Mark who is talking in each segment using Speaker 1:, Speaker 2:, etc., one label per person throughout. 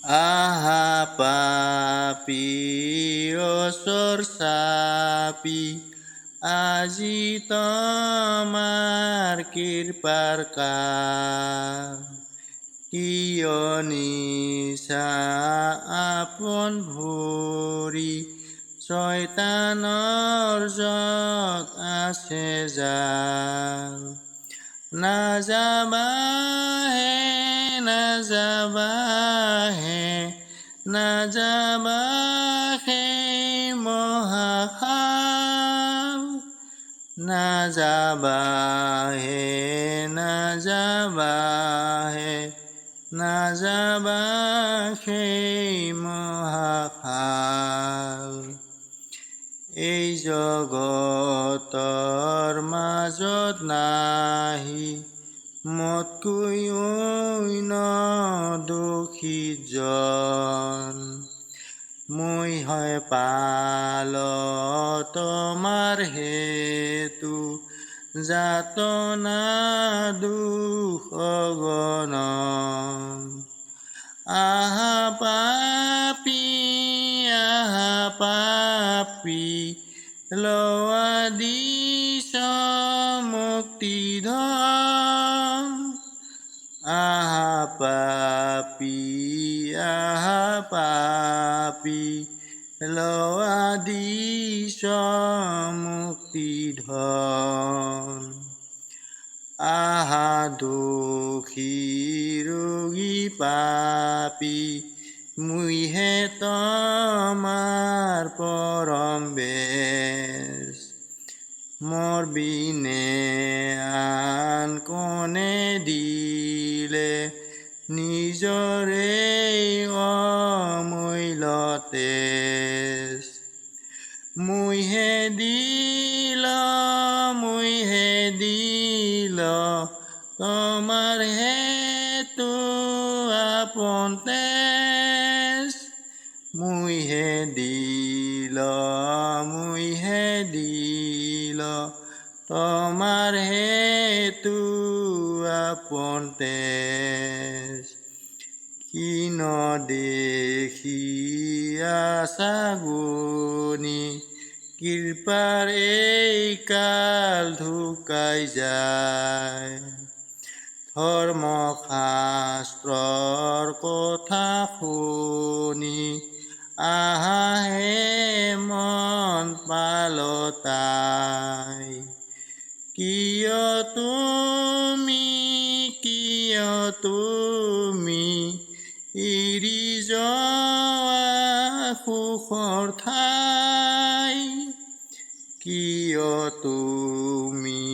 Speaker 1: আহা পাপী ওচৰ চাপি, আজি তোমাৰ কৃপাৰ কাল। কিয় নিছা আপোন ভৰি, ছয়তানৰ যত আছে জাল? নাযাবা হে, নাযাবা হে, নাযাবা সেই মহাখাল। নাযাবা হে, নাযাবা হে, নাযাবা সেই মহাখাল। এই জগতৰ মাজত নাহি মোতকৈ অন্য দোষী জন। মই হয় পাল তোমাৰ হেতু যাতনা দুখ অগণন। আহা পাপী, আহা পাপী, লোৱা দিছ মুক্তিধন। আহা পাপী, আহা পাপী, লোৱা দিছ মুক্তিধন। আহা দোষী ৰোগী পাপী, মুইহে তোমাৰ পৰম বেজ। মোৰ বিনে আন কোনে দিলে নিজৰে অমূল্য তেজ? মুইহে দিল, মুইহে দিল তোমাৰ হেতু আপন তেজ। মুইহে দিল, মুইহে দিল তোমাৰ হেতু আপন তেজ। কিনো দেখি আছা গুণি, কৃপাৰ এই কাল ঢুকাই যায়? ধৰ্মশাস্ত্ৰৰ কথা শুনি আহা হে মন পালতাই। কিয় তুমি, কিয় তুমি এৰি যোৱা সুখৰ ঠাই? কিয় তুমি,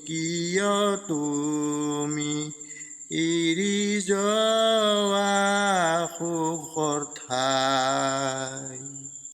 Speaker 1: কিয় তুমি এৰি যোৱা সুখৰ ঠাই?